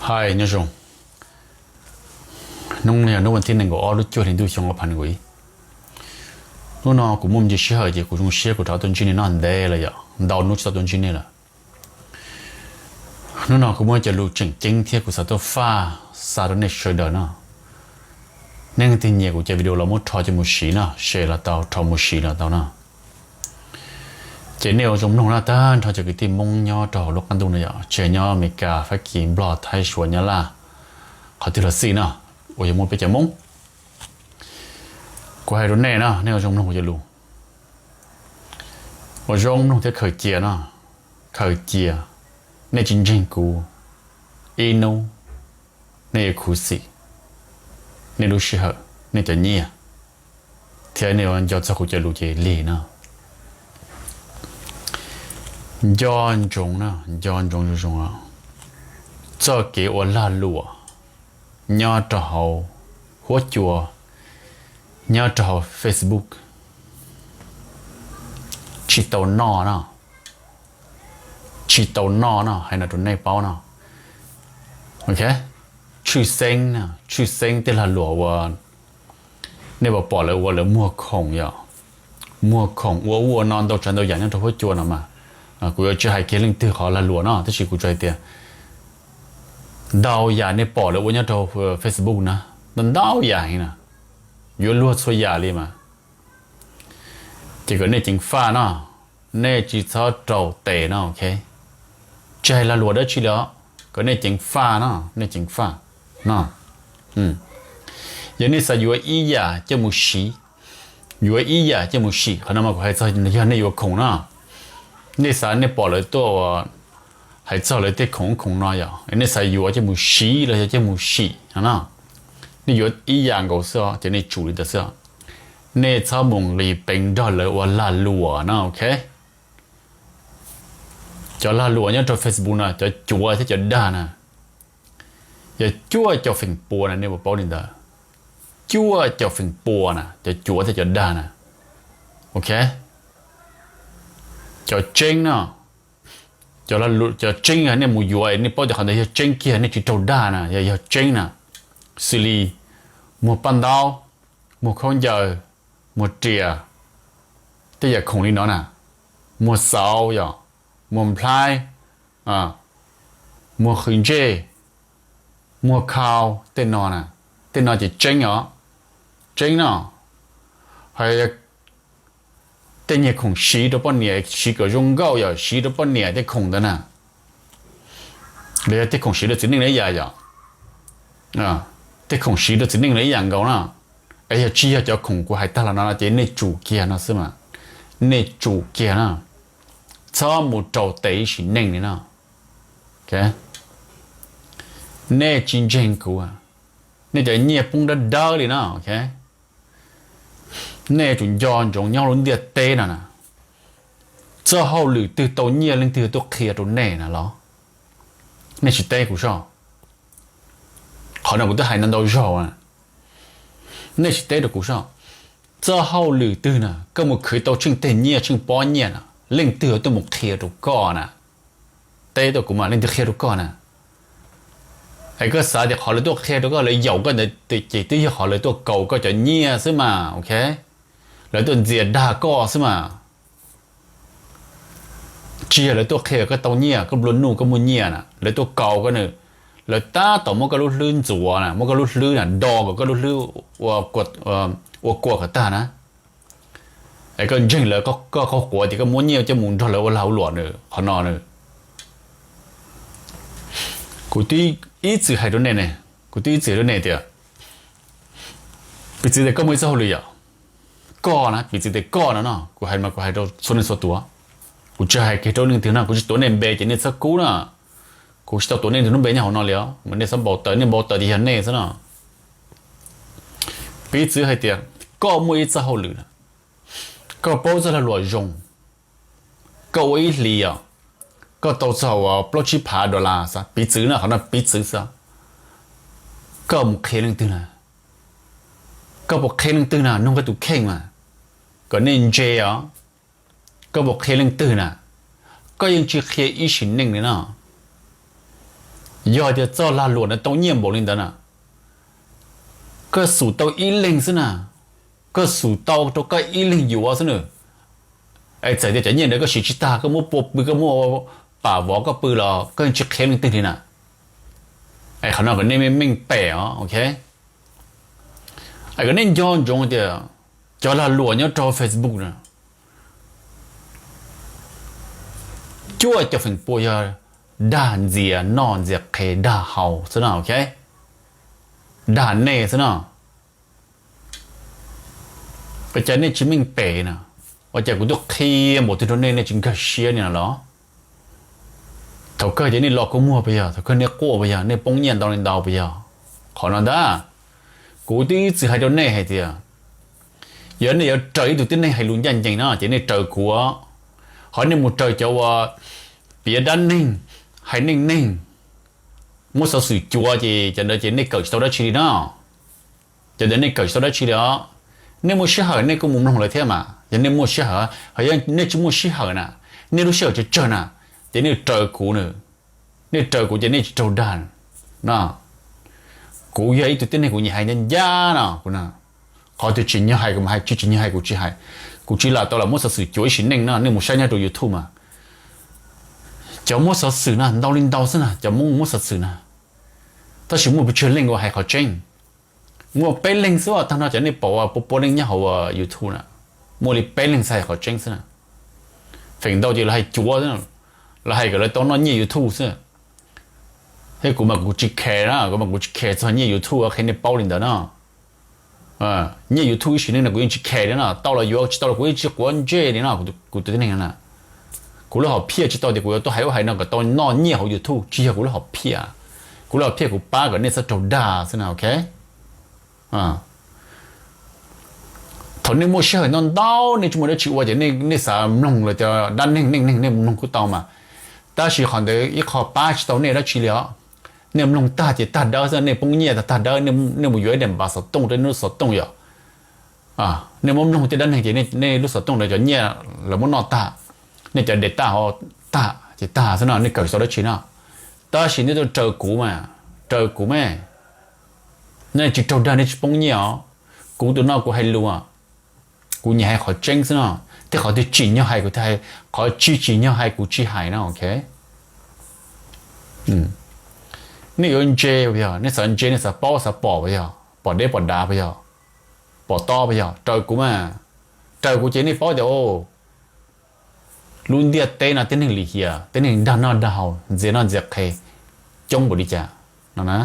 Hais nyob zoo, hnub no yog hnub vas thib nees nkaum ob lub cuaj hli ntuj xyoo ob phav nees nkaum ib. Hnub no kuv muaj me ntsis sij hawm ces kuv zoo siab kuv rov tuaj ntsib nej no ntev lawm yom, ntau hnub tsis tau tuaj ntsib nej lawm. Hnub no kuv muaj cov lus tseem ceeb thiab kuv xav tuaj faj xa rau nej sawv daws no. Nej leej twg nyiam kuv cov video los muab rho coj mus siv no, share los tau, rho mus siv los tau no. Ces nej ua zoo mloog na, tag nrho cov kwv tij Hmoob nyob rau hauv lub qab ntuj no yom, tsis hais nyob Amelikas, Fab Kis, Nplog, Thaib, Suav, Nyab Laj, qhov twg los xij no, uas yog muaj peb cov Hmoob. Kuv hais rau nej na, nej ua zoo mloog kuv cov lus, ua zoo mloog thiab khaws cia no, khaws cia. Nej tsis ntseeg kuv, ib hnub nej yuav khuv xim nej lub sij hawm, nej cov nyiaj, thiab nej yuav nco txog kuv cov lus ces lig no. Nco ntsoov na, nco ntsoov zoo zoo os. Txoj kev ua lag luam nyob rau hauv huab cua, nyob rau hauv Facebook, tsis tau noj no, tsis tau noj no, hais no rau nej paub no. Ok, tshwj xeeb, tshwj xeeb tej lag luam uas nej puas pom lawv ua, lawv muag khoom yom, muag khoom ua ub ua no ntau tsav ntau yam nyob rau huab cua no mas, kuv yuav tsis hais kiag leej twg qhov lag luam no, tab sis kuv tsuas hais tias ntau yam nej pom lawv ua nyob rau Facebook na, ntau ntau yam heev na, yuav luag txhua yam li mas. Ces kom nej ceev faj no, nej tsis txhob raus tes no, ok. Tsis hais lag luam dab tsi li os, kom nej ceev faj no, nej ceev faj no. Yog nej xav yuav ib yam coj mus siv, yuav ib yam coj mus sim, qhov no mas kuv hais txog yog nej yuav khoom no, nej xav, nej pom lawv tuaj hais txog lawv tej khoom khoom no yom, nej xav yuav coj mus siv los yog coj mus sim no, nej yuav ib yam nkaus xwb os, ces nej tsum li ntawd xwb os. Nej txhob mus nqis peev nrog lawv ua lag luam no, ok. Cov lag luam nyob rau Facebook no, cov cuav thiab cov dag na, yog cuaj caum feem pua na, nej puas paub li ntawd? Cuaj caum feem pua na, cov cuav thiab cov dag na, ok. Cov tseeb no, cov tseeb nej mus yuav nej paub tias qhov ntawd yog tseeb kiag, nej tsis raug dag na, yog, yog tseeb na. Xws li muag paj ntaub, muag khaub ncaws, muag riam, tej yam khoom li no na, muag xauv yom, muag nplhaib, muag qhwv ntsej, muag khau, tej no na, tej no ces tseeb os, tseeb no. Hos tej nyuag khoom siv rau poj niam, siv kom zoo nkauj yom, siv rau poj niam tej khoom ntawd na, los yog tej khoom siv rau txiv neej los ib yam yom, tej khoom siv rau txiv neej los ib yam nkaus na. Es yog tsis yog cov khoom kuv hais tag los no no ces nej tsum kiag no xwb mas, nej tsum kiag na, txhob mus raus tes ib sim neej li no. Nej tsis ntseeg kuv, nej cov nyiaj poob dawb dawb li no, ok. Nej yuav tsum nco ntsoov nyob lub ntiaj teb no na, txoj hauj lwm twg tau nyiaj leej twg tuaj qhia rau nej na los? Nej tsis teb kuv soj. Qhov no kuv twb hais ntau ntau zaug na, nej tsis teb rau kuv soj. Txoj hauj lwm twg na koj mus khwv tau tsheej teg nyiaj tsheej pob nyiaj na, leej twg tuaj mus qhia rau koj na? Teb tuaj kuv mas, leej twg qhia rau koj na? Es koj xav tias qhov lawv tuaj qhia rau koj, lawv yaum koj ntawd ces twb yog qhov lawv tuaj kaus koj cov nyiaj xwb mas, ok. Lawv tuaj ntxias dag koj xwb mas. Tsis yog lawv tuaj qhia koj tau nyiaj, koj nplua nuj koj muaj nyiaj na, lawv tuaj kaus koj na. Lawv tab tom muab koj lub hlwb ntxuav na, muab koj lub hlwb na do kom koj lub hlwb ua kua kom tag na. Es koj ntseeg lawv, koj qaug quav tias koj muab nyiaj coj mus nrog lawv ua lag ua luam na, qhov no na. Kuv twb ib txwm hais rau nej ne, kuv twb ib txwm hais rau nej tias, piv txwv tias koj muaj ib txoj hauj lwm yom, koj na, piv txwv tias koj no no, kuv hais mas kuv hais rau txhua leej txhua tus, kuv tsis hais kiag rau leej twg no, kuv tsis tuav nej npe ces nej txhob kub na. Kuv tsis tau tuav nej tus lub npe nyob hauv no li os, mas nej txhob npau taws, nej npau taws ces yog nej xwb no. Piv txwv hais tias koj muaj ib txoj hauj lwm na, koj paub txoj lag luam zoo, koj ua ib hlis os, koj tau txog uas plaub tsib phav dollar xwb, piv txwv na, qhov no piv txwv xwb. Koj mus qhia leej twg na? Koj puas qhia leej twg na? Nug koj tus kheej mas, kom nej ntse os. Koj puas qhia leej twg na? Koj yeej tsis qhia ib sim neej li no. Yog tias txoj lag luam no tau nyiaj npaum li ntawd na, koj xum tau ib leeg xwb na, koj xum tau rau koj ib leeg yuav xwb na. Es txawm tias cov nyiaj ntawd koj siv tsis tag, koj muab pua pw, koj muab pam vov koj pw los koj yeej tsis qhia leej twg li na. Es qhov no kom nej meej meej pem os, ok. Es kom nej nco ntsoov tias cov lag luam nyob rau Facebook na, cuaj caum feem pua yog dag ntxias noj ntxias qhe, dag haus xwb no, ok. Dag nej xwb no. Ua cas nej tsis meej pem na? Ua cas kuv twb qhia npaum twg rau nej, nej tsis nkag siab li no los? Thaum kawg ces nej los kua muag puas yog? Thaum kawg nej quaj puas yog? Nej poob nyiaj ntau li ntau puas yog? Qhov no ntag, kuv twb ib txwm hais rau nej hais tias, yog nej yuav raws ib tug tib neeg hais lus ncaj ncees no ces nej raws kuv, ho nej mus raws cov uas piav dab neeg, hais neej neeg, muab xov xwm cuav ces cov ntawd ces nej kawm tsis tau dab tsi li no. Cov ntawd nej kawm tsis tau dab tsi li os. Nej muaj sij hawm nej kuj mus mloog lawv thiab mas, yog nej muaj sij hawm. Ho yog nej tsis muaj sij hawm na, nej lub sij hawm tsawg tsawg na, ces nej raws kuv na. Nej raws kuv ces nej tsis raug dag no. Kuv yog ib tug tib neeg kuv nyiam hais ncaj ncaj no, kuv, qhov twg tsim nyog hais kuv mam hais, tsis tsim nyog hais kuv tsis hais. Kuv tsis lam tau lam muab xov xwm cuav ib sim neej no, nej mus saib nyob rau YouTube mas, cov muab xov xwm na ntau li ntau xwb na, cov Hmoob muab xov xwm na. Tab sis muaj pes tsawg leej uas hais qhov tseeb? Muaj peb leeg xwb, tag nrho cov nej pom uas pua pua leej nyob hauv YouTube na, muaj li peb leeg xwb hais qhov tseeb xwb na. Feem ntau ces lawv hais cuav, lawv hais kom lawv tau noj nyiaj YouTube xwb. Thiab kuv mas kuv tsis care na, kuv mas kuv tsis care txog nyiaj YouTube, qhia nej paub li ntawd no. Nyiaj YouTube ib sim neej no kuv yeej tsis care li no, tau los yuav, tsis tau los kuv yeej tsis quav ntsej li no, kuv tus tib neeg no na. Kuv lub hom phiaj tsis tau tias kuv yuav tuaj hais ub hais no kom tau noj nyiaj hauv YouTube, tsis yog kuv lub hom phiaj. Kuv lub hom phiaj kuv pab kom nej txhob raug dag xwb na, ok. Thaum nej muaj sij hawm ntau ntau nej tsis muaj dab tsi ua ces nej xav mloog lawv cov dab neeg neej neeg nej mloog kuj tau mas, tab sis qhov ntawd ib qho pab tsis tau nej dab tsi li os. Nej mloog tag ces tag dawb xwb, nej poob nyiaj tag tag dawb, nej mus yuav ib daim npav xov tooj rau nej lub xov tooj yom. Nej muab mloog tej dab neeg ces nej lub xov tooj ntawd cov nyiaj lawv muab noj tag, nej cov data ho tag ces tag xwb no, nej kawm tsis tau dab tsi no. Tab sis nej tuaj raws kuv mas, raws kuv mas, nej tsis raug dag, nej tsis poob nyiaj os. Kuv tus no kuv hais lus, kuv nyiam hais qhov tseeb xwb no, thiab qhov twg tsim nyog hais kuv thiaj hais, qhov tsis tsim nyog hais kuv tsis hais no, ok. Nej yuav ntse puas yog? Nej xav ntse, nej xav paub xav pom puas yog? Pom deb pom dav puas yog? Pom tob puas yog? Raws kuv mas, raws kuv ces nej paub tias lub ntiaj teb no tib neeg lim hiam, tib neeg dag noj dag haus, ntxias noj ntxias qhe coob npaum li cas no na.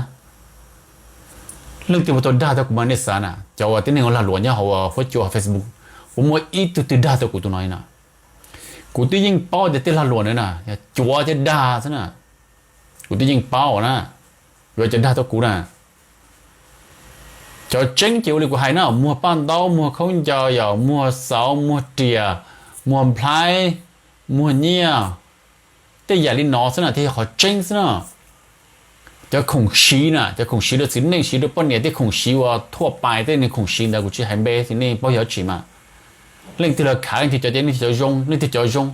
Leej twg puas tau dag tau kuv mas nej xav na, cov uas tib neeg ua lag luam nyob hauv huab cua Facebook, puas muaj ib tug twg dag tau kuv tus no li no? Kuv twb yeej paub tias tej lag luam ntawd na yog cuav thiab dag xwb na. Kuv twb yeej paub na, yuav cov dag tau kuv na. Cov tseeb ces ua li kuv hais na, muag paj ntaub, muag khaub ncaws, yog muag xauv, muag riam, muag nplhaib, muag nyiaj, tej yam li no xwb na thiaj yog qhov tseeb xwb na. Cov khoom siv na, cov khoom siv rau txiv neej, siv rau poj niam, tej khoom siv uas thuaj pais, tej neeg khoom siv ntawd kuv tsis hais npe, nej paub yog tsis mas. Leej twg los khav, leej twg cov ces leej twg cov zoo, leej twg cov zoo.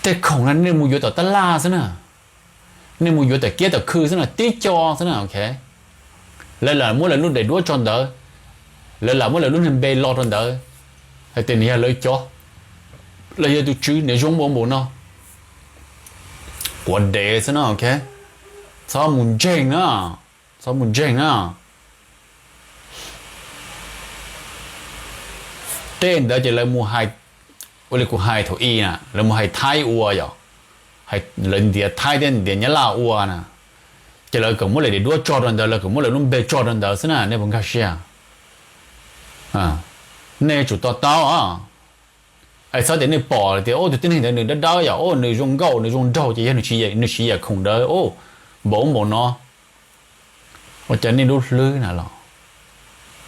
Tej khoom no nej mus yuav tom tab laj xwb na, nej mus yuav tom kiab tom khw xwb na, tib co xwb na, ok. Lawv lam muab lawv lub daim duab tso ntawd, lawv lam muab lawv lub niag npe lo rau ntawd, hais tias nws yog lawv cov, lawv yog tus tswv, nws zoo npaum npaum no. Quav dev xwb no, ok. Txhob mus ntseeg na, txhob mus ntseeg na. Tej ntawd ces lawv mus hais, ua li kuv hais thaum ub na, lawv mus hais Thaib ua yom, lawv ntiav Thaib thiab ntiav Nyab Laj ua na, ces lawv kom muab lawv daim duab tso rau ntawd, lawv kom muab lawv lub npe tso rau ntawd xwb na, nej puas nkag siab? Nej yuav tsum to taub os. Es txhob tias nej pom tias tus tib neeg ntawd nws dawb dawb yom, nws zoo nkauj, nws zoo nraug, ces yog nws siv yam khoom ntawd npaum ub npaum no. Ua cas nej lub hlwb na los?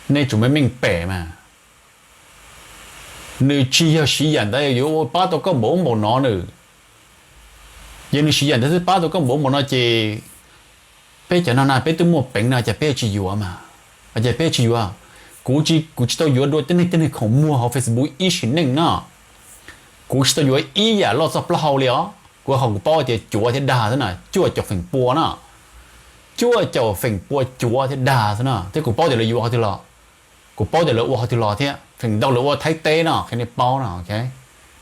Nej tsum meej meej pem mas. Nws tsis yog siv yam ntawd yuav ua pab tau koj npaum ub npaum no nws. Yog nws siv yam ntawd twb pab tau koj npaum ub npaum no ces peb cov no na peb twb muaj peev no ces peb tsis yuav mas. Ces peb tsis yuav. Kuv, kuv tsis tau yuav dua tej neeg, tej neeg khoom muag hauv Facebook ib sim neej no. Kuv tsis tau yuav ib yam loj txog plaub hau li os. Kuv qhov kuv paub tias cuav thiab dag xwb na, cuaj caum feem pua na. Cuaj caum feem pua cuav thiab dag xwb na, thiab kuv paub tias lawv yuav qhov twg los, kuv paub tias lawv ua qhov twg los thiab, feem ntau lawv ua Thaib teb no, qhia nej paub no, ok.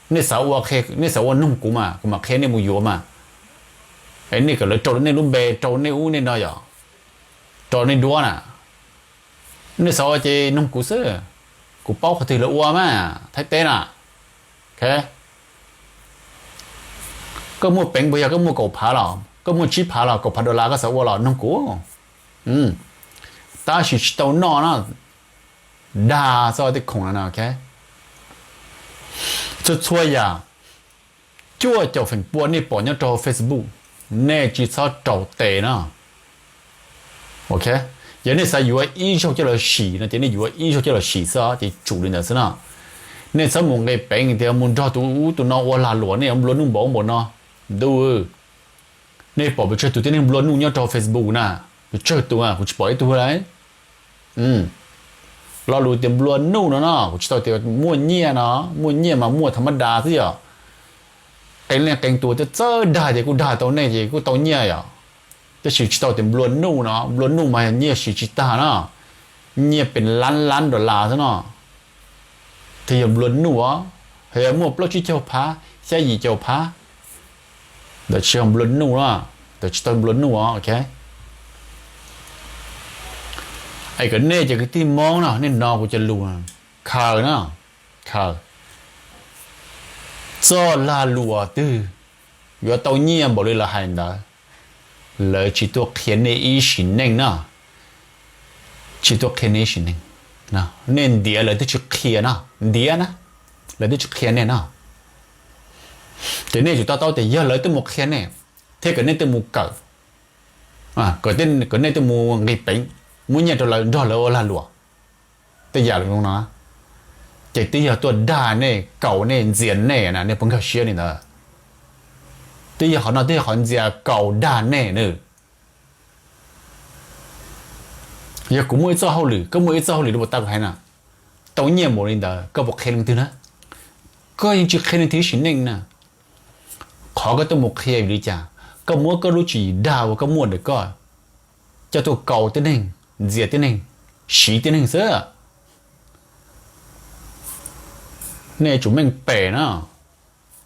Nej xav ua, nej xav ua noog kuv mas kuv mam qhia nej mus yuav mas. Es nej kom lawv rau nej lub npe, rau nej ub nej no yom, rau nej duab na. Nej xav ua ces noog kuv xwb, kuv paub qhov twg lawv ua mas Thaib teb na. Ok, koj muaj peev puas yog, koj muaj kaum phav los, koj muaj tsib phav los, kaum phav dollar koj xav ua los noog kuv. Tab sis tsis tau noj na, dag xwb tej khoom no na, ok. Txhua txhua yam, cuaj caum feem pua nej pom nyob rau Facebook, nej tsis txhob rau tes na. Ok, yog nej xav yuav ib zaug coj los sim no ces nej yuav ib zaug coj los sim xwb ces tsum li ntawd xwb na. Nej txhob mus nqis peev tias mus nrog tus ub tus no ua lag luam, nej yuav nplua nuj npaum ub npaum no. Ntuj, nej pom pes tsawg tus tib neeg nplua nuj nyob rau Facebook na? Pes tsawg tus? Kuv tsis pom ib tug li. Lo lus tias nplua nuj no no kuv tsis tau tias muaj nyiaj no, muaj nyiaj mas muaj tha mab da xwb yom. Qee leej qee tus twb txawj dag ces kuj dag tau nej ces kuj tau nyiaj yom. Tab sis tsis tau tias nplua nuj no, nplua nuj mas yog nyiaj siv tsis tag na, nyiaj pes lab lab dollar xwb no. Thiaj yog nplua nuj os. Yog muaj plaub tsib caug phav, xya yim caum phav, ntawd tsis yog nplua nuj na, ntawd tsis tau nplua nuj os, ok. Es kom nej cov kwv tij Hmoob no nej hnov kuv cov lus, khaws na, khaws. Txoj lag luam twg yuav tau nyiaj npaum li lawv hais ntawd, lawv tsis tuaj qhia nej ib sim neej na. Tsis tuaj qhia nej ib sim neej. Nej ntiav lawv twb tsis qhia no, ntiav na, lawv twb tsis qhia nej no. Ces nej yuav to taub tias yog lawv twb mus qhia nej, thiab kom nej twb mus kawm, kom nej twb mus nqis peev, muab nyiaj rau lawv nrog lawv ua lag luam, tej yam li no, ces twb yog tuaj dag nej, kaum nej, ntxias nej na, nej puas nkag siab li ntawd? Twb yog qhov no twb yog qhov ntxias kaum dag nej na. Yog kuv muaj ib txoj hauj lwm, koj muaj ib txoj hauj lwm li puas tas kuv hais na, tau nyiaj npaum li ntawd koj puas qhia leej twg na? Koj yeej tsis qhia leej twg ib sim neej na. Qhov koj tuaj mus qhia vim li cas? Koj muab koj lub tswv yim dag uas koj muaj ntawm koj coj tuaj kaum tib neeg, ntxias tib neeg, siv tib neeg xwb. Nej yuav tsum meej pem na.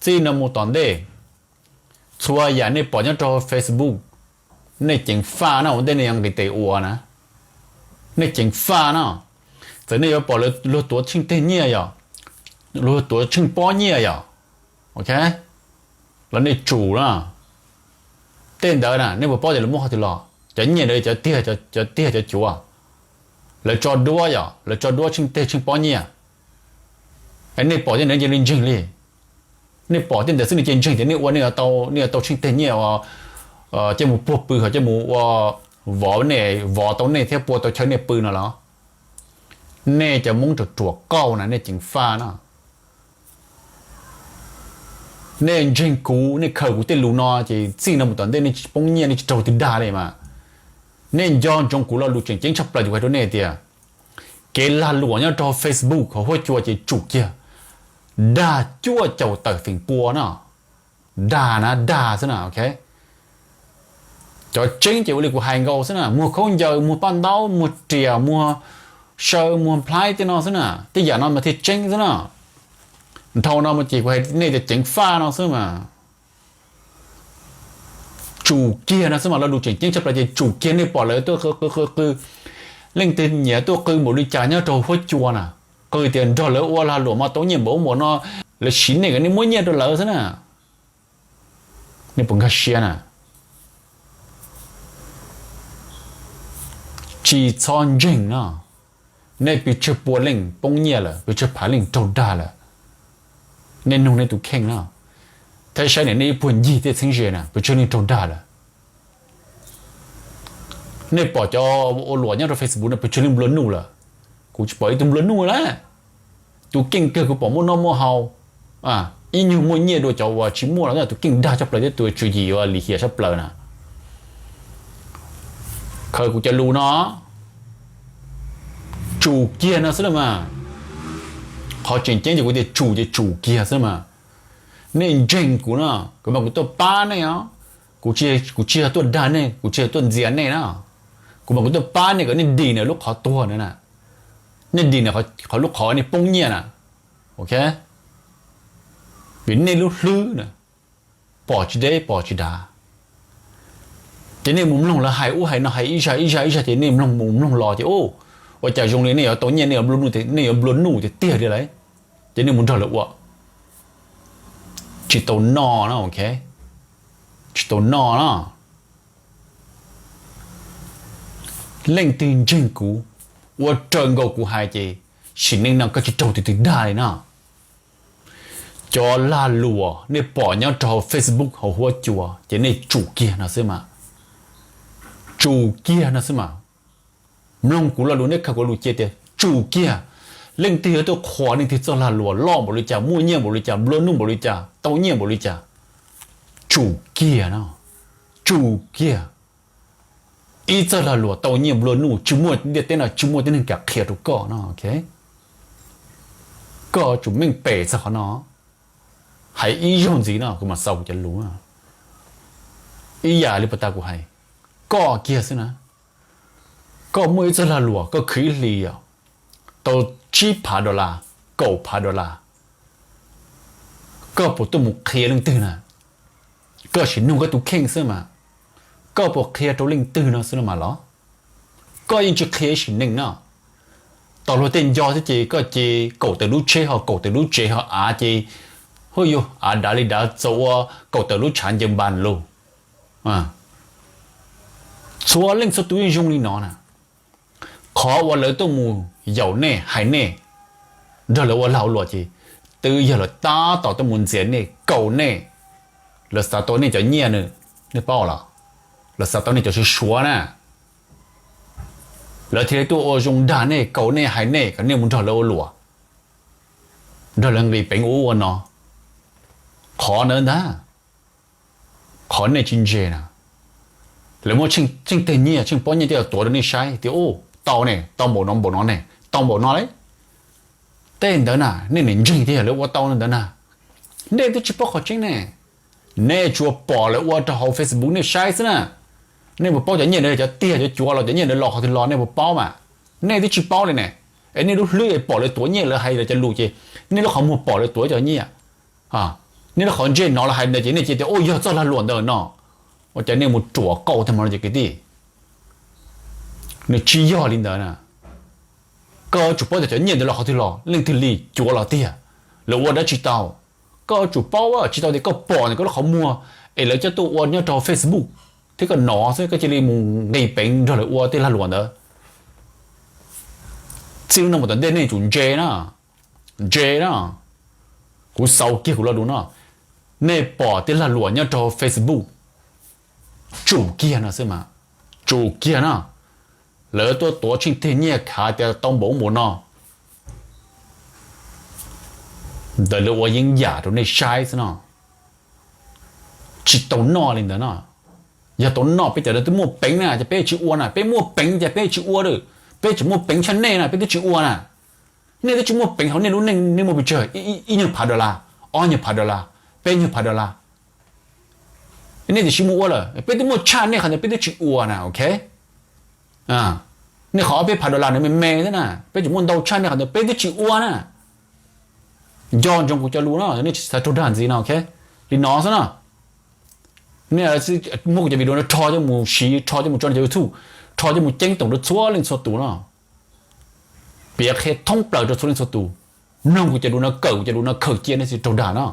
Txij no mus tom ntej, txhua yam nej pom nyob rau Facebook, nej ceev faj na, ua ntej nej yuav nqis tes ua na, nej ceev faj na. Txawm nej yuav pom luag tuav tsheej teg nyiaj yom, luag tuav tsheej pob nyiaj yom, ok, los nej tsum na. Tej ntawd na nej puas paub tias lawv muab qhov twg los? Cov nyiaj ntawd cov tiag, cov tiag cov cuav. Lawv tso duab yom, lawv tso duab tsheej teg tsheej pob nyiaj. Nej pom tej ntawd cia li ntseeg li. Nej pom tej ntawd xwb nej cia li ntseeg tias nej ua nej yuav tau, nej yuav tau tsheej teg nyiaj, cia mus puag pw, ho cia mus ua, vov nej, vov tau nej thiab pua tau chaw nej pw no los? Nej cov Hmoob ruam ruam qauj na, nej ceev faj na. Nej ntseeg kuv, nej khaws kuv tej lus no ces txij no mus tom ntej nej tsis poob nyiaj, nej tsis raug twg dag li mas. Nej nco ntsoov kuv lo lus tseem ceeb tshaj plaws kuv hais rau nej tias, kev lag luam nyob rau Facebook hauv huab cua ces tsum kiag, dag cuaj caum tawm feem pua no. Dag na, dag xwb na, ok. Cov tseeb ces ua li kuv hais nkaus xwb na, muag khaub ncaws, muag paj ntaub, muag riam, muag saw, muag nplhaib tej no xwb na, tej yam no mas thiaj tseeb xwb na. Dhau no mas ces kuv hais nej tias ceev faj no xwb mas. Tsum kiag no xwb mas, lo lus tseem ceeb tshaj plaws ces tsum kiag. Nej pom lawv tuaj qw qw qw qw, leej twg nyiam tuaj qw npaum li cas nyob rau huab cua na, qw tias nrog lawv ua lag luam mas tau nyiaj npaum ub npaum no, lawv siv nej kom nej muab nyiaj rau lawv xwb na. Nej puas nkag siab na? Tsis txhob ntseeg no. Nej pes tsawg pua leej poob nyiaj lawm, pes tsawg phav leej raug dag lawm. Nej nug nej tus kheej no, thiab saib nej ib puag ncig tej txheeb ze na pes tsawg leej raug dag lawm. Nej pom cov ua luam nyob rau Facebook no pes tsawg leej nplua nuj lawm? Kuv tsis pom ib tug nplua nuj lawm. Tus keej kawg kuv pom muaj noj muaj haus, ib nyuag muaj nyiaj dua cov uas tsis muaj los tus keej dag tshaj plaws thiab tus tswv yim uas lim hiam tshaj plaws na. Khaws kuv cov lus no, tsum kiag no xwb mas. Qhov tseem ceeb ces kuv tias tsum ces tsum kiag xwb mas. Nej ntseeg kuv no, kuv mas kuv tuaj pab nej os. Kuv tsis yog tuaj dag nej, kuv tsis yog tuaj ntxias nej na. Kuv mas kuv tuaj pab nej kom nej dim ntawm lub qhov tuag na, nej dim ntawm qhov lub qhov nej poob nyiaj na. Ok, vim nej lub hlwb na, pom tsis deb pom tsis dav. Ces nej mus mloog lawv hais ub hais no, hais ib zag ib zag ib zag, ces nej mloog mus mloog los ces ub, ua cas zoo li nej yuav tau nyiaj, nej yuav nplua nuj tiag tiag li lawm. Ces nej mus nrog lawv ua. Tsis tau noj na, ok, tsis tau noj na. Leej twg ntseeg kuv, ua raws nkaus kuv hais ces sim neej no koj tsis raug tus twg dag li na. Cov lag luam nej pom nyob rau hauv Facebook hauv huab cua ces nej tsum kiag no xwb mas. Tsum kiag no xwb mas. Mloog kuv lo lus, nej khaws kuv lus cia tias tsum kiag. Leej twg yuav tuaj qhuas leej twg txoj lag luam, loj npaum li cas, muaj nyiaj npaum li cas, nplua nuj npaum li cas, tau nyiaj npaum li cas, tsum kiag no, tsum kiag. Ib txoj lag luam tau nyiaj nplua nuj tsis muaj ntiaj teb no, tsis muaj tib neeg kam qhia rau koj no. Koj tsum meej pem txog qhov no. Hais ib zaug ntxiv no kuv mam xaus kuv cov lus. Ib yam li puag ta kuv hais, koj kiag xwb na. Koj muaj ib txoj lag luam koj khwv ib hlis tau tsib phav dollar, kaum phav dollar, koj puas tuaj mus qhia leej twg na? Koj sim nug koj tus kheej xwb mas. Koj puas qhia rau leej twg no xwb no mas los? Koj yeej tsis qhia ib sim neej no. Tau luag tej nco thiab ces koj ces kaum tawm lub tsheb ho kaum tawm lub tsev ho av ces, hu yuav av dav li dav txaus ua kaum tawm lub tshav ncaws npas lug. Txhua leej txhua tus yeej zoo li no na. Qhov uas lawv tuaj mus yaum nej hais nej, nrog lawv ua lag ua luam ces twb yog lawv tab tom tuaj mus ntxias nej, kaum nej. Lawv xav tau nej cov nyiaj, nej paub los? Lawv xav tau nej cov suav suav na. Lawv thiaj li tuaj ua zoo dag nej, kaum nej, hais nej kom nej mus nrog lawv ua luam, nrog lawv nqis peev ua ub ua no. Qhov ntawd ntag, qhov nej tsis ntse na. Lawv muaj tsheej teg nyiaj tsheej pob nyiaj coj los tuav rau nej saib tias, u, tau ne, tau npaum no npaum no ne, tau npaum no li. Tej ntawd na nej niaj ntseeg tias lawv ua tau ntawd na. Nej twb tsis paub qhov tseeb ne. Nej tsuas pom lawv ua rau hauv Facebook nej saib xwb na. Nej puas paub cov nyiaj ntawd cov tiag cov cuav los cov nyiaj ntawd los qhov twg los nej puas paub mas? Nej twb tsis paub li ne. Es nej lub hlwb pom lawv tuav nyiaj, lawv hais lawv cov lus ces nej lub qhov muag pom lawv tuav cov nyiaj. Nej lub qhov ntsej hnov lawv hais ntawd ces nej cia tias, u, yog txoj lag luam ntawd no. Ua cas nej mus ruam qauj tag mo no ces kwv tij, nws tsis yog li ntawd na. Koj yuav tsum paub tias cov nyiaj ntawd los qhov twg los, leej twg li, cuav los tiag, lawv ua dab tsi tau. Koj yuav tsum paub tsis tau tias koj pom ntawm koj lub qhov muag es lawv coj tuaj ua nyob rau Facebook thiab koj hnov xwb koj cia li mus nqis peev nrog lawv ua tej lag luam ntawd. Txij lub no mus tom ntej nej tsum ntse na, ntse na. Kuv xaus kiag kuv lo lus no, nej pom tej lag luam nyob rau Facebook, tsum kiag no xwb mas, tsum kiag no. Lawv tuaj tuav tsheej teg nyiaj khav tias tau npaum ub npaum no, ntawd lawv ua yeeb yam rau nej saib xwb no. Tsis tau noj li ntawd no. Yog tau noj peb cov twb muaj peev na ces peb tsis ua na, peb muaj peev ces peb tsis ua lawm, peb tsis muaj peev tshaj nej na peb twb tsis ua na. Nej twb tsis muaj peev hauv nej lub neej, nej muaj pes tsawg, ib nyuag phav dollar, ob nyuag phav dollar, peb nyuag phav dollar. Nej tiam sis mus ua lawm, peb twb muaj tshaj nej qhov ntawd peb twb tsis ua na, ok. Nej qhov ob peb phav dollar ntawd me me xwb na, peb tsis muaj ntau tshaj nej qhov ntawd peb twb tsis ua na. Nco ntsoov kuv cov lus no, nej tsis xav raug dag ntxiv no, ok. Li no xwb no. Nej muab kuv cov video no rho coj mus siv, rho coj mus tso cov YouTube, rho coj mus ceeb toom rau txhua leej txhua tus no. Piav qhia thoob plaws rau txhua leej txhua tus. Mloog kuv cov lus no, kawm kuv cov lus no, khaws cia nej tsis raug dag no.